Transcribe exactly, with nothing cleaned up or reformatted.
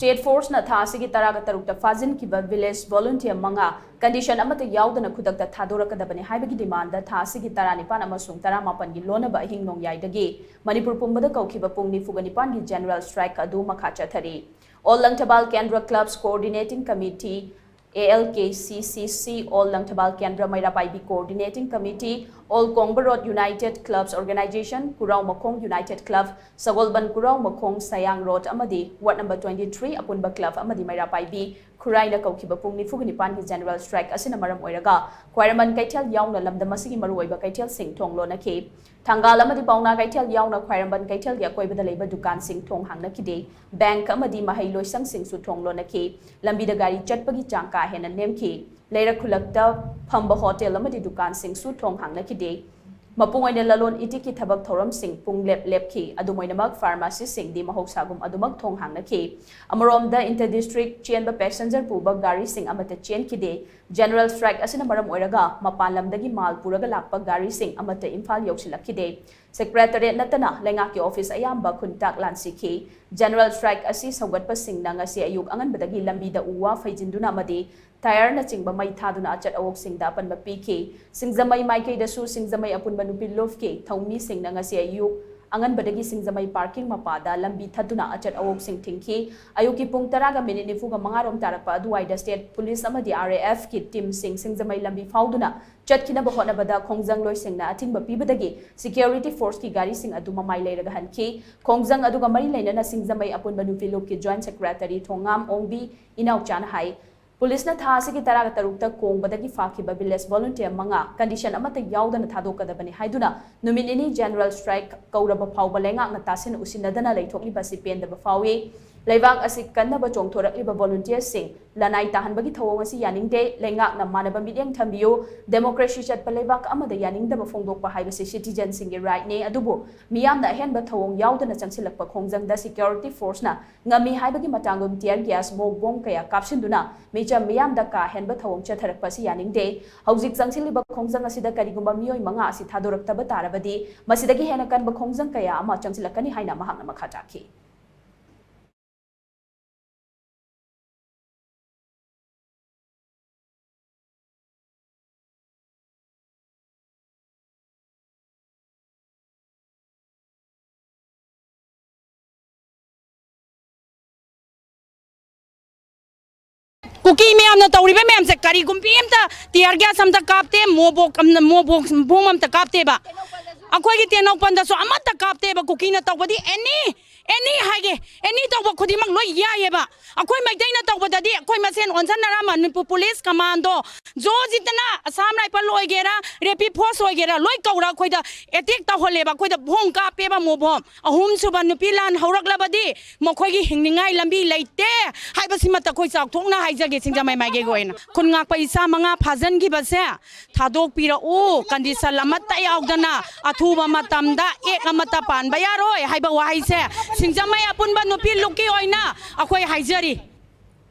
State Force ꯅ ꯊꯥ ꯑꯁꯤꯒꯤ ꯇꯔꯥꯒ ꯇꯔꯨꯛꯇ ꯐꯥꯖꯤꯟꯈꯤꯕ village volunteer ꯃꯉꯥ condition ꯑꯃꯠꯇ ꯌꯥꯎꯗꯅ ꯈꯨꯗꯛꯇ ꯊꯥꯗꯣꯔꯛꯀꯗꯕꯅꯤ ꯍꯥꯏꯕꯒꯤ demand ꯊꯥ ꯑꯁꯤꯒꯤ ꯇꯔꯥꯅꯤꯄꯥꯟ ꯑꯃꯁꯨꯡ ꯇꯔꯥꯃꯥꯄꯟꯒꯤ ꯂꯣꯟꯅꯕ ꯑꯍꯤꯡ ꯅꯣꯡꯌꯥꯏꯗꯒꯤ ꯃꯅꯤꯄꯨꯔ ꯄꯨꯝꯕꯗ ꯀꯧꯈꯤꯕ ꯄꯨꯡ ꯅꯤꯐꯨꯒ ꯅꯤꯄꯥꯟꯒꯤ general strike ꯑꯗꯨ ꯃꯈꯥ ꯆꯠꯊꯔꯤ꯫ All Langthabal Kendra Clubs Coordinating Committee, A L K C C C, All Langthabal Kendra Meira Paibi Coordinating Committee, All Kongba Road United Clubs Organization, Kurao Makhong United Club, Sagolban Kurao Makhong Sayang Road ꯑꯃꯗꯤ Ward number twenty three ꯑꯄꯨꯟꯕ club ꯑꯃꯗꯤ ꯃꯩꯔꯥ ꯄꯥꯏꯕꯤ ꯈꯨꯔꯥꯏꯅ ꯀꯧꯈꯤꯕ ꯄꯨꯡ ꯅꯤꯐꯨꯒ ꯅꯤꯄꯥꯟꯒꯤ general strike ꯑꯁꯤꯅ ꯃꯔꯝ ꯑꯣꯏꯔꯒ ꯈ꯭ꯋꯥꯏꯔꯝꯕꯟ ꯀꯩꯊꯦꯜ ꯌꯥꯎꯅ ꯂꯝꯗꯝ ꯑꯁꯤꯒꯤ ꯃꯔꯨꯑꯣꯏꯕ ꯀꯩꯊꯦꯜꯁꯤꯡ ꯊꯣꯡ ꯂꯣꯟꯅꯈꯤ꯫ ꯊꯪꯒꯥꯜ ꯑꯃꯗꯤ ꯄꯥꯎꯅꯥ ꯀꯩꯊꯦꯜ ꯌꯥꯎꯅ ꯈ꯭ꯋꯥꯏꯔꯝꯕꯟ ꯀꯩꯊꯦꯜꯒꯤ ꯑꯀꯣꯏꯕꯗ ꯂꯩꯕ ꯗꯨꯀꯥꯟꯁꯤꯡ ꯊꯣꯡ ꯍꯥꯡꯅꯈꯤꯗꯦ꯫ Bank ꯑꯃꯗꯤ ꯃꯍꯩ ꯂꯣꯏꯁꯪꯁꯤꯡꯁꯨ ꯊꯣꯡ ꯂꯣꯟꯅꯈꯤ꯫ ꯂꯝꯕꯤꯗ ꯒꯥꯔꯤ ꯆꯠꯄꯒꯤ ꯆꯥꯡ ꯀꯥ ꯍꯦꯟꯅ ꯅꯦꯝꯈꯤ꯫ ꯂꯩꯔꯛ ꯈꯨꯜꯂꯛꯇ ꯐꯝꯕ hotel ꯑꯃꯗꯤ ꯗꯨꯀꯥꯟꯁꯤꯡꯁꯨ ꯊꯣꯡ ꯍꯥꯡꯅꯈꯤꯗꯦ꯫ ꯃꯄꯨꯡ ꯑꯣꯏꯅ ꯂꯂꯣꯟ ꯏꯇꯤꯛꯀꯤ ꯊꯕꯛ ꯊꯧꯔꯝꯁꯤꯡ ꯄꯨꯡ ꯂꯦꯞ ꯂꯦꯞꯈꯤ꯫ ꯑꯗꯨꯝ ꯑꯣꯏꯅꯃꯛ, pharmacyꯁꯤꯡꯗꯤ ꯃꯍꯧꯁꯥꯒꯨꯝ ꯑꯗꯨꯃꯛ ꯊꯣꯡ ꯍꯥꯡꯅꯈꯤ꯫ ꯑꯃꯔꯣꯝꯗ, inter district ꯆꯦꯟꯕ passenger ꯄꯨꯕ ꯒꯥꯔꯤꯁꯤꯡ ꯑꯃꯠꯇ ꯆꯦꯟꯈꯤꯗꯦ꯫ General strike ꯑꯁꯤꯅ ꯃꯔꯝ ꯑꯣꯏꯔꯒ ꯃꯄꯥꯟ ꯂꯝꯗꯒꯤ ꯃꯥꯜ ꯄꯨꯔꯒ ꯂꯥꯛꯄ ꯒꯥꯔꯤꯁꯤꯡ ꯑꯃꯠꯇ ꯏꯝꯐꯥꯜ ꯌꯧꯁꯤꯜꯂꯛꯈꯤꯗꯦ꯫ Secretariat ꯅꯠꯇꯅ ꯂꯩꯉꯥꯛꯀꯤ office ꯑꯌꯥꯝꯕ ꯈꯨꯟꯇꯥꯛ ꯂꯥꯟꯁꯤꯈꯤ꯫ General strike ꯑꯁꯤ ꯁꯧꯒꯠꯄꯁꯤꯡꯅ ꯉꯁꯤ ꯑꯌꯨꯛ ꯑꯉꯟꯕꯗꯒꯤ ꯂꯝꯕꯤꯗ ꯎ ꯋꯥ ꯐꯩꯖꯤꯟꯗꯨꯅ ꯑꯃꯗꯤ tyreꯅꯆꯤꯡꯕ ꯃꯩ ꯊꯥꯗꯨꯅ ꯑꯆꯠ ꯑꯋꯣꯛꯁꯤꯡꯗ ꯑꯄꯟꯕ ꯄꯤꯈꯤ꯫ ꯁꯤꯡꯖꯃꯩ ꯃꯥꯏꯀꯩꯗꯁꯨ ꯁꯤꯡꯖꯃꯩ ꯑꯄꯨꯟꯕ ꯅꯨꯄꯤ ꯂꯨꯞꯀꯤ ꯊꯧꯃꯤꯁꯤꯡꯅ ꯉꯁꯤ ꯑꯌꯨꯛ ꯑꯉꯟꯕꯗꯒꯤ ꯁꯤꯡꯖꯃꯩ parking ꯃꯄꯥꯗ ꯂꯝꯕꯤ ꯊꯠꯇꯨꯅ ꯑꯆꯠ ꯑꯋꯣꯛꯁꯤꯡ ꯊꯤꯡꯈꯤ꯫ ꯑꯌꯨꯛꯀꯤ ꯄꯨꯡ ꯇꯔꯥꯒ minute ꯅꯤꯐꯨꯒ ꯃꯉꯥ ꯔꯣꯝ ꯇꯥꯔꯛꯄ ꯑꯗꯨꯋꯥꯏꯗ state police ꯑꯃꯗꯤ R A Fꯀꯤ teamꯁꯤꯡ ꯁꯤꯡꯖꯃꯩ ꯂꯝꯕꯤ ꯐꯥꯎꯗꯨꯅ ꯆꯠꯈꯤꯅꯕ ꯍꯣꯠꯅꯕꯗ ꯈꯣꯡꯖꯪꯂꯣꯏꯁꯤꯡꯅ ꯑꯊꯤꯡꯕ ꯄꯤꯕꯗꯒꯤ security forceꯀꯤ ꯒꯥꯔꯤꯁꯤꯡ ꯑꯗꯨ ꯃꯃꯥꯏ ꯂꯩꯔꯒ ꯍꯟꯈꯤ꯫ ꯈꯣꯡꯖꯪ ꯑꯗꯨꯒ ꯃꯔꯤ ꯂꯩꯅꯅ ꯁꯤꯡꯖꯃꯩ ꯑꯄꯨꯟꯕ ꯅꯨꯄꯤ ꯂꯨꯞꯀꯤ joint secretary ꯊꯣꯡꯉꯥꯝ ꯑꯣꯡꯕꯤ ꯏꯅꯥꯎꯆꯥꯅ ꯍꯥꯏ, policeꯅ ꯊꯥ ꯑꯁꯤꯒꯤ ꯇꯔꯥꯒ ꯇꯔꯨꯛꯇ ꯀꯣꯡꯕꯗꯒꯤ ꯐꯥꯈꯤꯕ village volunteer ꯃꯉꯥ condition ꯑꯃꯠꯇ ꯌꯥꯎꯗꯅ ꯊꯥꯗꯣꯛꯀꯗꯕꯅꯤ ꯍꯥꯏꯗꯨꯅ ꯅꯨꯃꯤꯠ ꯅꯤꯅꯤ general strike ꯀꯧꯔꯕ ꯐꯥꯎꯕ ꯂꯩꯉꯥꯛꯅ ꯇꯥꯁꯤꯟ ꯎꯁꯤꯟꯅꯗꯅ ꯂꯩꯊꯣꯛꯂꯤꯕ ꯑꯁꯤ ꯄꯦꯟꯗꯕ ꯐꯥꯎꯏ꯫ ꯂꯩꯕꯥꯛ ꯑꯁꯤ ꯀꯟꯅꯕ ꯆꯣꯡꯊꯣꯔꯛꯂꯤꯕ volunteerꯁꯤꯡ ꯂꯅꯥꯏ ꯇꯥꯍꯟꯕꯒꯤ ꯊꯧꯑꯣꯡ ꯑꯁꯤ ꯌꯥꯅꯤꯡꯗꯦ꯫ ꯂꯩꯉꯥꯛꯅ ꯃꯥꯟꯅꯕ ꯃꯤꯠꯌꯦꯡ ꯊꯝꯕꯤꯌꯨ꯫ Democracy ꯆꯠꯄ ꯂꯩꯕꯥꯛ ꯑꯃꯗ ꯌꯥꯅꯤꯡꯗꯕ ꯐꯣꯡꯗꯣꯛꯄ ꯍꯥꯏꯕꯁꯤ citizenꯁꯤꯡꯒꯤ rightꯅꯤ, ꯑꯗꯨꯕꯨ ꯃꯤꯌꯥꯝꯅ ꯑꯍꯦꯟꯕ ꯊꯧꯑꯣꯡ ꯌꯥꯎꯗꯅ ꯆꯪꯁꯤꯜꯂꯛꯄ ꯈꯣꯡꯖꯪꯗ security forceꯅ ꯉꯝꯃꯤ ꯍꯥꯏꯕꯒꯤ ꯃꯇꯥꯡꯗꯨꯝ tear gas, smoke bomb ꯀꯌꯥ ꯀꯥꯞꯁꯤꯟꯗꯨꯅ ꯃꯤꯆꯝ ꯃꯤꯌꯥꯝꯗ ꯀꯥ ꯍꯦꯟꯕ ꯊꯧꯑꯣꯡ ꯆꯠꯊꯔꯛꯄ ꯑꯁꯤ ꯌꯥꯅꯤꯡꯗꯦ꯫ ꯍꯧꯖꯤꯛ ꯆꯪꯁꯤꯜꯂꯤꯕ ꯈꯣꯡꯖꯪ ꯑꯁꯤꯗ ꯀꯔꯤꯒꯨꯝꯕ ꯃꯤꯑꯣꯏ ꯃꯉꯥ ꯑꯁꯤ ꯊꯥꯗꯣꯔꯛꯇꯕ ꯇꯥꯔꯕꯗꯤ ꯃꯁꯤꯗꯒꯤ ꯍꯦꯟꯅ ꯀꯟꯕ ꯈꯣꯡꯖꯪ ꯀꯌꯥ ꯑꯃ ꯆꯪꯁꯤꯜꯂꯛꯀꯅꯤ ꯍꯥꯏꯅ ꯃꯍꯥꯛꯅ ꯃꯈꯥ ꯇꯥꯈꯤ꯫ ꯀꯨꯀꯤ ꯃꯌꯥꯝꯅ ꯇꯧꯔꯤꯕ ꯃꯌꯥꯝꯁꯦ ꯀꯔꯤꯒꯨꯝꯕꯤ ꯑꯝꯇ tear gas ꯑꯝꯇ ꯀꯥꯞꯇꯦ, ꯃꯣꯕꯣꯛ ꯑꯝꯅ, ꯃꯣꯕꯣꯛ ꯕꯣꯝ ꯑꯝꯇ ꯀꯥꯞꯇꯦꯕ꯫ ꯑꯩꯈꯣꯏꯒꯤ ꯇꯦꯡꯅꯧꯄꯜꯗꯁꯨ ꯑꯃꯠꯇ ꯀꯥꯞꯇꯦꯕ꯫ ꯀꯨꯀꯤꯅ ꯇꯧꯕꯗꯤ any, any ꯍꯥꯏꯒꯦ, any ꯇꯧꯕ ꯈꯨꯗꯤꯡꯃꯛ ꯂꯣꯏ ꯌꯥꯏꯌꯦꯕ꯫ ꯑꯩꯈꯣꯏ ꯃꯩꯇꯩꯅ ꯇꯧꯕꯗꯗꯤ ꯑꯩꯈꯣꯏ ꯃꯁꯦꯟ ꯑꯣꯟꯁꯟꯅꯔ ꯃꯅꯤꯄꯨꯔ ꯄꯨꯂꯤꯁ ꯀꯃꯥꯟꯗꯣ ꯖꯣꯖꯤꯠꯇꯅ ꯑꯁꯥꯝ ꯔꯥꯏꯐꯜ ꯑꯣꯏꯒꯦꯔꯥ, ꯔꯦꯄꯤ ꯐꯣꯔꯁ ꯑꯣꯏꯒꯦꯔꯥ, ꯂꯣꯏ ꯀꯧꯔ ꯑꯩꯈꯣꯏꯗ attack ꯇꯧꯍꯜꯂꯦꯕ꯫ ꯑꯩꯈꯣꯏꯗ ꯕꯣꯝ ꯀꯥꯞꯄꯦꯕ, ꯃꯣꯕꯣꯝ꯫ ꯑꯍꯨꯝꯁꯨꯕ ꯅꯨꯄꯤ ꯂꯥꯟ ꯍꯧꯔꯛꯂꯕꯗꯤ ꯃꯈꯣꯏꯒꯤ ꯍꯤꯡꯅꯤꯡꯉꯥꯏ ꯂꯝꯕꯤ ꯂꯩꯇꯦ ꯍꯥꯏꯕꯁꯤꯃꯇ ꯑꯩꯈꯣꯏ ꯆꯥꯎꯊꯣꯛꯅ ꯍꯥꯏꯖꯒꯦ꯫ ꯁꯤꯡꯖꯃꯩ ꯃꯥꯏꯀꯩꯒꯤ ꯑꯣꯏꯅ ꯈꯨꯟ ꯉꯥꯛꯄ ꯏꯆꯥ ꯃꯉꯥ ꯐꯥꯖꯤꯟꯈꯤꯕꯁꯦ ꯊꯥꯗꯣꯛꯄꯤꯔꯛꯎ, condition ꯑꯃꯠꯇ ꯌꯥꯎꯗꯅ ꯑꯊꯨꯕ ꯃꯇꯝꯗ act ꯑꯃꯠꯇ ꯄꯥꯟꯕ ꯌꯥꯔꯣꯏ ꯍꯥꯏꯕ ꯋꯥꯍꯩꯁꯦ ꯁꯤꯡꯖꯃꯩ ꯑꯄꯨꯟꯕ ꯅꯨꯄꯤ ꯂꯨꯞꯀꯤ ꯑꯣꯏꯅ ꯑꯩꯈꯣꯏ ꯍꯥꯏꯖꯔꯤ꯫